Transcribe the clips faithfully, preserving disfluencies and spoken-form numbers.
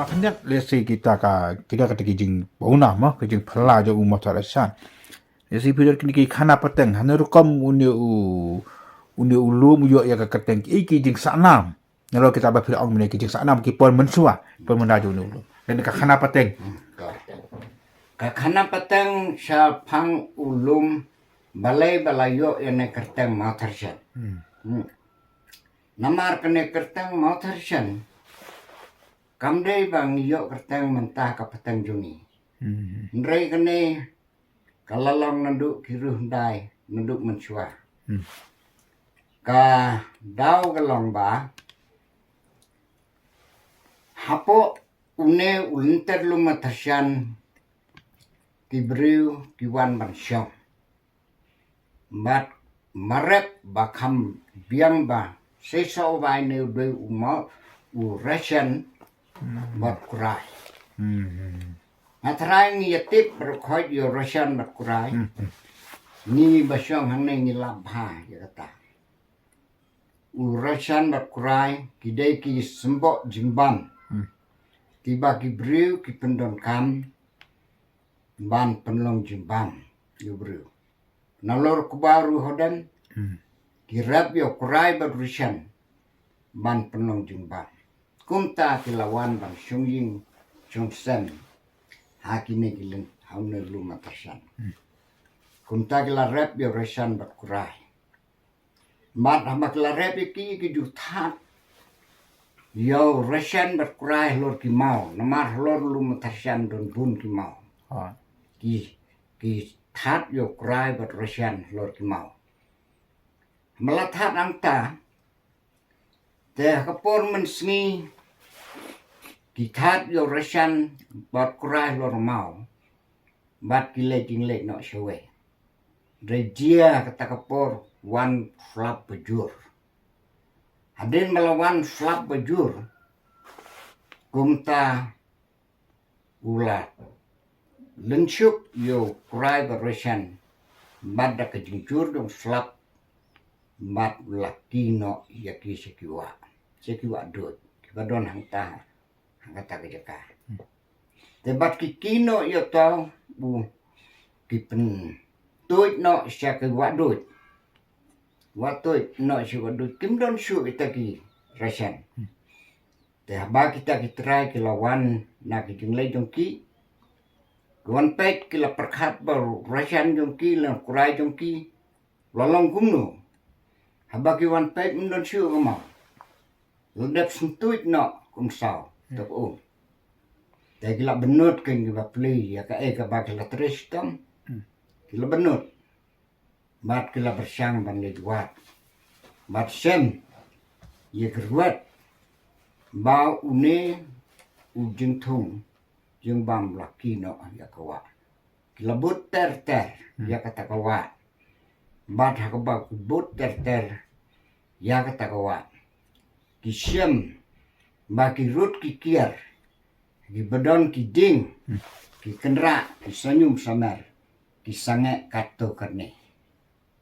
Khyndiat lehse kita ka, kita kata ki jingpynpaw mo, ki jingpynlah jong u Mawthadraishan. Lehse phi don kine ki khana pateng, hana rukom une u, une u lum u ïoh ïa ka kyrteng, ki, ki jingsahnam. Nalor kita ba phi ong mynne ki jingsahnam ki por mynshuwa, por mynda jong une u lum. Lane ka khana pateng. Hmm, ka, ka khana pateng shaphang u lum balei ba la ïoh ïa kane kyrteng Mawthadraishan. Hmm. Hmm. Namar kane kyrteng Mawthadraishan kam dei ba ngi ïoh kyrteng mynta ka pateng jong ngi. Hmm. Hynrei kane ka la long naduh ki riew hyndai, naduh mynshuwa. Hmm. Ka daw ka long ba hapoh une u lynter lum Mawthadraishan ki briew ki wan ban shong. Bad marep ba kham biang ba shisha u bai ne u dei u Maw, u Rashan bad Krai. Hmm. Nga trai ngi ïa tip ba khot ïa u Rashan bad Krai. Hmm. Ngi ba shong hangne ngi lap bha ïa kata. U Rashan bad Krai ki dei ki symboh jingbam. Hmm. Kiba ki briew ki pyndonkam ban pynlong jingbam ïa u briew. Nalor kba ruh hadan, hmm, ki rep ïa u Krai bad u Rashan ban pynlong jingbam. Kumta ki la wan ban shong ïing shong sem ha kine ki lynter, ha une u lum Mawthadraishan. Hmm. Kumta ki la rep ïa u Rashan bad Krai. Bad haba ki la rep ïa ki, ki ju thad ïa u Rashan bad Krai halor ki maw, namar halor u lum Mawthadraishan don bun ki maw. Ah. Ki, ki thad ïa u Krai bad u Rashan halor ki maw. Haba la thad hangta, te ha ka por mynsngi ki thad ïa u Rashan bad Krai halor maw. Bad ki leit jingleit noh shawei. Hynrei jia kata ka por wan slap ba jur. Hadien ba la wan slap ba jur, kumta u la lyngshuk ïa u Krai bad u Rashan bad da ka jingjur jong u slap bad u la kiew noh ïa ki sha ki wah, sha ki wah duid kiba don hangta, ha kata ka jaka. Hmm. Te bad ki kiew noh ïa uta u, ki pyntuid noh sha ki wah duid. Wah tuid noh sha wah duid, kim don shuh kita ki Rashan. Hmm. Te haba kita ki trai ki la wan na ki jingleit jong ki, ki wan peit ki la pyrkhat ba u Rashan jong ki lane u Krai jong ki la long kumno. Haba ki wan peit ym don shuh ka maw. La dep syntuid noh kum saw, hmm, to ka um. Te ki la bynnud kein kiba plie ïa kaei kaba ki la trei shitom. Hmm. Ki la bynnud. Bad ki la pyrshang ban leit wad. Bad shem ïa ka ruwet ba une u jingthung jingbam la kiew noh ïa ka wah. Ki la bud ter ter, hmm, ïa kata ka wah. Bad ha kaba ki bud ter ter ïa kata ka wah, ki shem ba ki rud ki kiar, kiba don ki dieng, hmm, ki kynrah, ki sahñium sahmer, ki sangeh katto katne.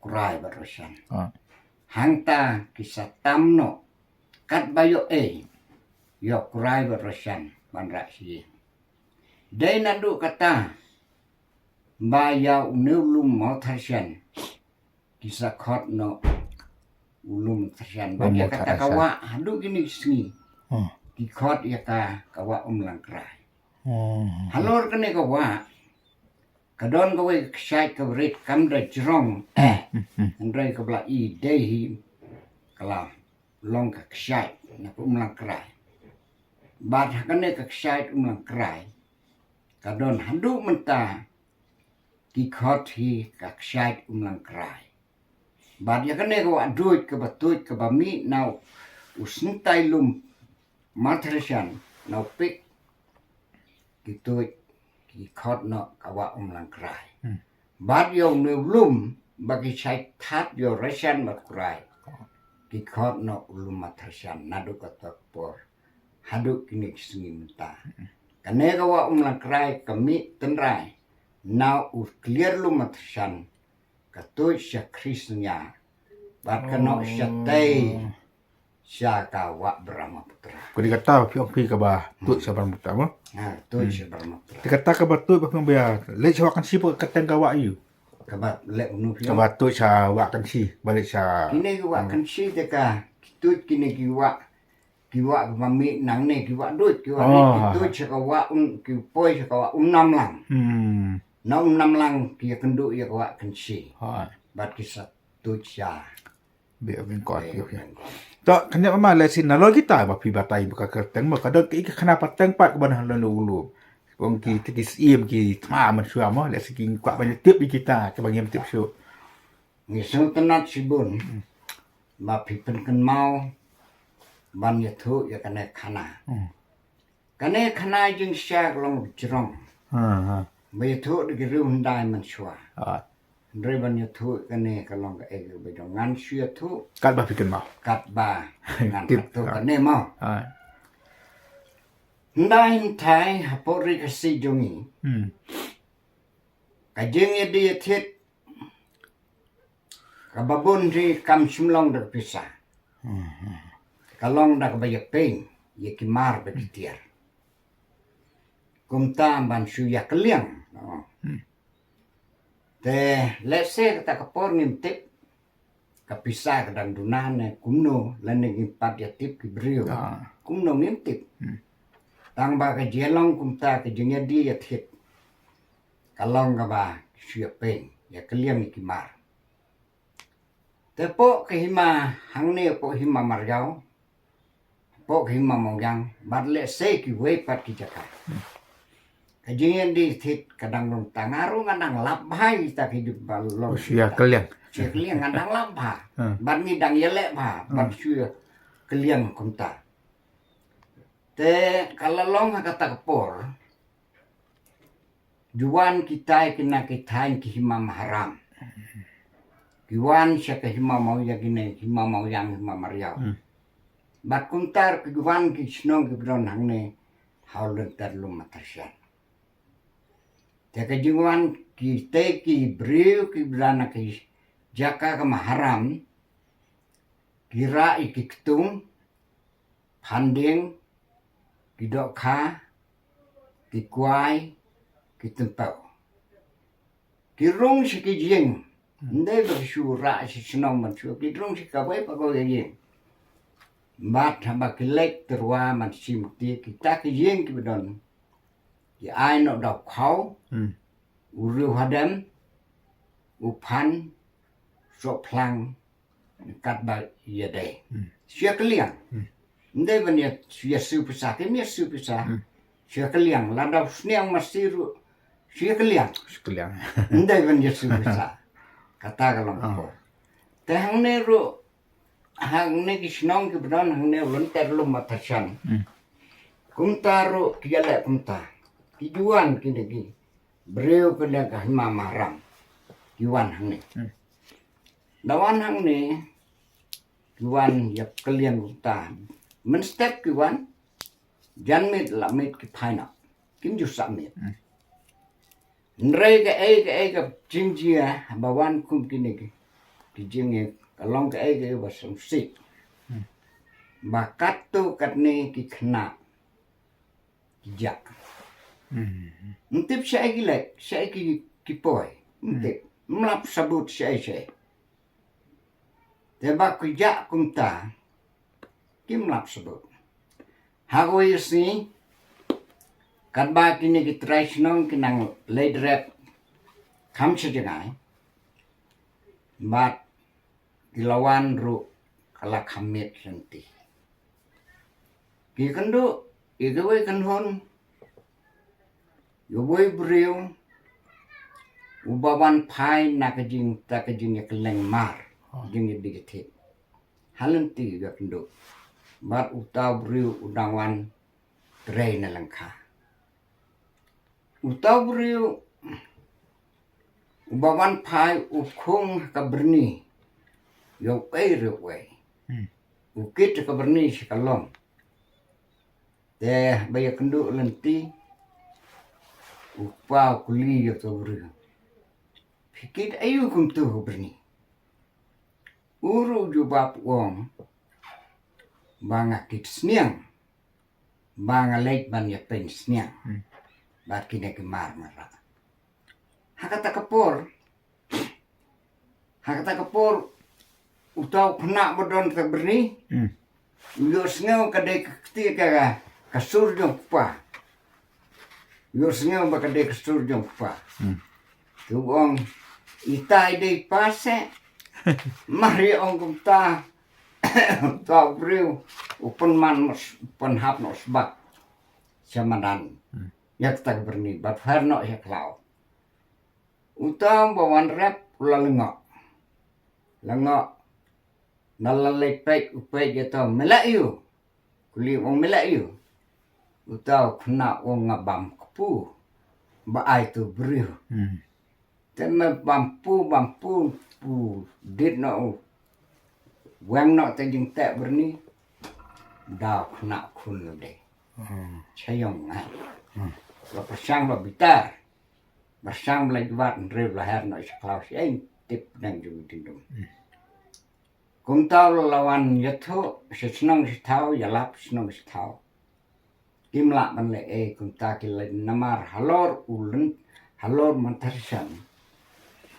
Krai bad Rashan. Ah. Hangta ki sa tam noh katba ïoh ei ïoh Krai bad Rashan ban rah sha ïing. Dei naduh kata ba ïa une u lum Mawthadraishan ki sa khot noh u lum Mawthadraishan. Bad ïa kata ka wah haduh kine ki sngi, hmm, ki khot ïa ka ka wah Umlang Krai. Hmm. Halor kane ka wah ka don kawei ka kshaid kaba rit kam da jrong, eh, hmm, hmm, hynrei kaba la i dei hi ka la long ka kshaid na ka Umlang Krai. Bad ha kane ka kshaid Umlang Krai ka don haduh mynta ki khot hi ka kshaid Umlang Krai. Bad ïa kane ka wah duid kaba tuid kaba mih na u syntai lum Mawthadraishan na u pik, ki tuid ki khot noh ka wah Umlang Krai. Hmm. Bad ïa une u lum ba ki shait thad ïa u Rashan bad Krai ki khot noh u lum Mawthadraishan naduh kata ka por haduh kine ki sngi mynta. Hmm. Kane ka wah Umlang Krai ka mih tynrai na u kliar lum Mawthadraishan, ka tuid sha Khrisnia bad ka noh shatei, oh, sha ka wah Brahmaputra. Kane kata phi ong phi kaba tuid sha Brahmaputra mo? Ha, tuid sha Brahmaputra. Te kata kaba tuid ba phi ong ba ïa leit sha Wah Kynshi pat ka teng ka wah aiu? Kaba leit kumno phi ong? Kaba tuid sha Wah Kynshi, ba leit sha. Kine ki Wah Kynshi te ka tuid kine ki wah, ki wah kaba mih nangne, ki wah duid, ki wah duid, ki tuid sha ka wah Um, ki poi sha ka wah Umnamlang. Hmm. Na Umnamlang ki ïakynduh ïa ka Wah Kynshi. Bad ki sa tuid sha Bay of Bengal. Bay of Bengal. To, kane ma lehse nalor kita ba phi batai ba ka kyrteng ba ka don ki khana pateng pat kaba na lon u lu. Ong ki te ki siem ki thma mynshuwa mo, lehse ki kwah ban tip ïa kita kaba ngim tip shuh. Ngi sngewtynnat shibun ba phi pynkynmaw ban ïathuh ïa kane khana. Hmm. Kane khana jingshisha ka long jrong. Ha, ha. Ba ïathuh da ki riew hyndai mynshuwa. Ha. Hynrei ban ïathuh kane ka long kaei kaba jrong, ngan shu ïathuh katba phi kynmaw. Katba ngan tip, ïathuh kane mo. Ha. Hyndai hynthai hapoh Ri Khasi jong ngi. Hmm. Ka jingïadie ïathied kaba bun hi kam shym long da ka pisa. Hmm. Ka long da kaba ïapeiñ ïa ki mar bad ki tiar. Kumta ban shu ïakylliang. Hmm. Te lehse kata ka por ngim tip ka pisa ka dang duna ne kumno, lane ngim pat ïatip ki briew. Ah. Kumno ngim tip. Hmm. Tang ba ka jingïalong kumta, ka jingïadie ïathied ka long kaba shu ïapeiñ, ïakylliang ïa ki mar. Te hapoh ka hima hangne, hapoh hima Mariaw, hapoh ka hima Mawïang, bad lehse kiwei pat ki jaka, ka jingïadie ïathied ka dang long tang. Nga ruh nga dang lap bha ïa kita ki jingpynlong. Oh, shu ïakylliang. Shu ïakylliang, nga dang lap bha. Hmm. Bad ngi dang ïaleh bha bad shu ïakylliang kumta. Te ka la long ha kata ka por, ju wan kitai kine ki thaiñ ki hima maharam. Ki wan sha ka hima Mawïang, kine hima Mawïang, hima Mariaw. Hmm. Bad kumta ruh ki wan ki shnong kiba don hangne ha u lynter lum Matarshan. Te ka jingwan kitei ki briew kiba don ha ki jaka ka maharam, ki rah ïa ki ktung, phandieng, ki dohkha, ki kwai, ki tympew. Ki rung sha ki ïing. Hmm. Ym dei ba ki shu rah sha shnong ban shu, ki rung sha kawei pa kawei ka ïing. Bad haba ki leit tyrwa ban shim kti, kita ki ïing kiba don, ki ai noh da u khaw, hmm, u riew hadem, u phan, sohphlang, katba ïadei. Hmm. Shu ïakylliang. Hmm. Ym dei ban ïa, shu ïasiew pisa, kim ïasiew pisa. Hmm. Shu ïakylliang, lada u sniang masi ruh shu ïakylliang. Shu ïakylliang. Ym dei ban ïasiew pisa. Kata ka long ka por. Te hangne ruh, hangne ki shnong kiba don hangne u lynter lum Matarshan. Hmm. Kumta ruh ki ïaleh kumta. Ki ju wan kine ki briew kane ka hima maharam. Ki wan hangne. Hmm. Da wan hangne, ki wan ïakylliang kumta. Mynstep ki wan, janmiet la miet ki phai noh. Kim ju sah miet. Hmm. Hynrei kaei kaei ka jingjia ba wan kum kine ki, ki jingeh, ka long kaei kaei ba sngewsih. Hmm. Ba katto katne ki khynnah ki jah. Hmm. Ym tip shaei ki leit, shaei ki, ki poi. Ym tip. Ym lap sabut shaei shaei. Te ba ki jah kumta, kim lap sabut. Ha kawei ka sngi, katba kine ki trai shnong ki nang leit rep kham sha jngai, bad ki la wan ruh ka la kham miet lynti. Ki kynduh ïa kiwei kynhun, ïa uwei u briew uba wan phai na ka jing, ta ka jingïakylleng mar, jingïadie ïathied. Ha lynti ka kynduh. Bad uta u briew u dang wan trei na lyngkha. Uta u briew uba wan phai u khung ha ka byrni ïa uei re uei. Hmm. U kit ha ka byrni sha ka long. Te ba ïakynduh lynti, u kpa u kylli ïa uta u briew, phi kit aiu kumto ha ka byrni? U ruh u jubab u ong, ba nga kit sniang, ba nga leit ban ïa pyn sniang. Hmm. Bad kine ki mar marah. Ha kata ka por, ha kata ka por, uta u khynnah ba don ta byrni, Hmm. u ïohsngew ka dei ka kti ka, ka sur jong kpa. U ïohsngew ba ka dei ka sur jong kpa. Hmm. Te u ong, itai dei pa se. Mar ïa ong kumta, uta u briew u pynman, u pynhap noh sbak sha madan. Hmm. Ïa kata ka byrni, bad pher noh sha khlaw. Uta u ba wan rep u la lyngngoh. Lyngngoh. Na la leit peit, u peit ïa uta, me lah ïu. Kylli u ong, me lah ïu. Uta u khynnah u ong, nga bam kpu ba ai tu briew. Hmm. Te me bam kpu, bam kpu, kpu dit noh u weng noh te jingteh byrni. Da u khynnah khun lade. Hmm. Cha ïong nga. Hmm. La pyrshang la bitar. Pyrshang ba la jwat, hynrei la her noh sha khlaw, shi ei tip nang jong u ding dum. Hmm. Kumta la wan ïathuh sha shnong sha thaw, ïalap shnong sha thaw. Kim lah ban leh ei, kumta ki leit namar halor u Lyn, halor Matharshan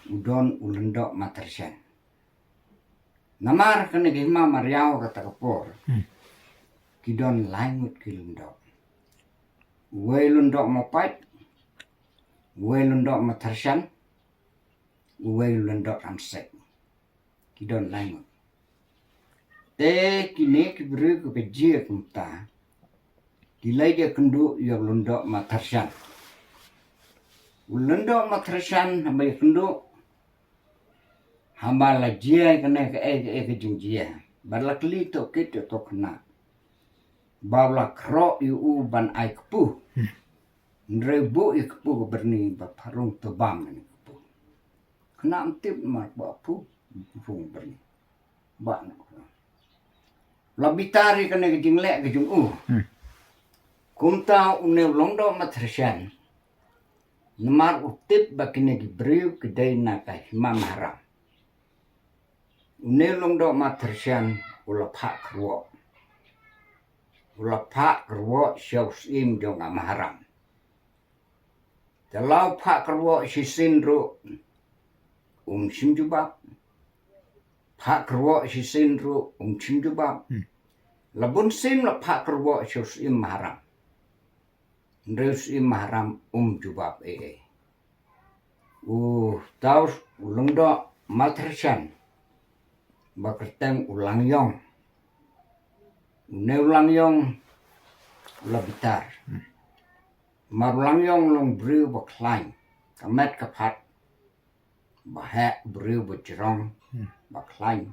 u don u Lyngdoh Matharshan. Namar kane ki hima mariaw kata ka por. Hmm. Ki don lai ngut ki Lyngdoh. Uwei Lyngdoh Mawpait, uwei Lyngdoh Matharshan, uwei Lyngdoh Ramsek. Ki don lai ngut. Te kine ki briew kiba jia kumta, ki leit ïakynduh ïa u Lyngdoh Matharshan. U Lyngdoh Matharshan haba ïakynduh, haba la jia kane kaei kaei ka jingjia, bad la kylli tohkit ïa uto u khynnah ba u la khroh ïa u ban ai kpu. Hmm. Hynrei buh ïa kpu ka byrni ba pharung, to bam ïa kpu. Khynnah ym tip namar ba kpu rung byrni. Ba na la bitar ïa kane ka jingleh ka jong u. Hmm. Kumta une u Lyngdoh Matharshan, namar u tip ba kine ki briew ki dei na ka hima maharam, une u Lyngdoh Matharshan u la phah kyrwoh. U la phah kyrwoh sha u syiem jong ka maharam. Te la u phah kyrwoh shisien ruh um shym jubab. Phah kyrwoh shisien ruh um shym jubab. Hmm. La bun sien la phah kyrwoh sha u syiem maharam. Hynrei u syiem maharam um jubab ei ei. Uta u Lyngdoh Matharshan ba kyrteng u Langïong. Une u Langïong u la bitar. Hmm. Namar u Langïong u long briew ba khlaiñ, ka met ka phad ba heh, briew ba jrong, Hmm. ba khlaiñ.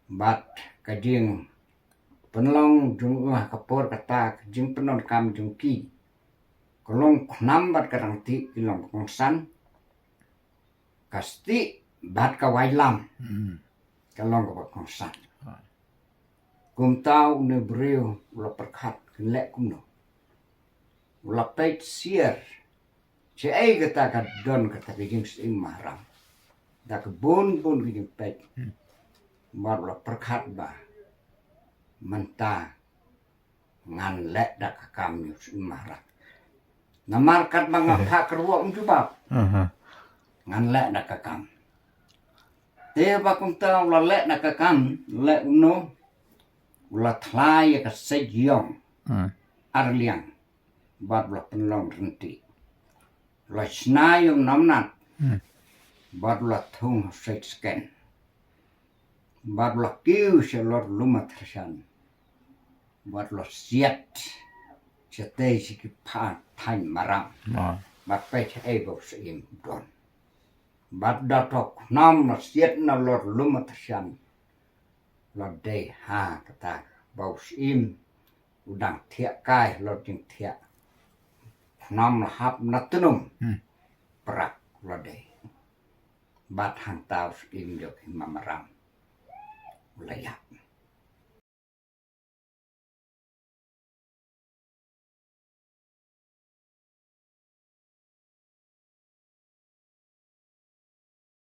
Bad ka jingpynlong jong u ha ka por kata, ka jingpyndonkam jong ki, ka long u khnam bad ka rangtih ki long ba kongsan. Ka stieh bad ka wai lam, Hmm. ka long kaba kongsan. Ah. Kumta une u briew u la pyrkhat, kin leh kumno. U la peit siar shaei kata ka don kata ka jingsyiem maharam. Da ka bun bun ka jingpeit. Hmm. Bad u la pyrkhat ba mynta ngan leh da ka kam ïa u syiem maharam. Namar katba nga phah kyrwoh um jubab. Aha. Ngan leh da ka kam. Te ba kumta u la leh da ka kam, leh kumno, u la thlai ïa ka seit ïong Hmm. ar liang, bad u la pynlong ryntieh. U la shna ïa u namnat, Hmm. bad u la thung ha u seit sken. Bad u la kiew sha lor lum Matharshan. Bad u la siat shatei sha ki phah thaiñ maram. Ah. Bad peit shaei ba u syiem u don. Bad da uto u khnam la siat na lor lum Matharshan. La dei ha kata ba u syiem u dang thiah kai, lor jingthiah. Khnam la hap na tnum. Hmm. Prak la dei. Bad hangta u syiem jong ki hima maram u la ïap.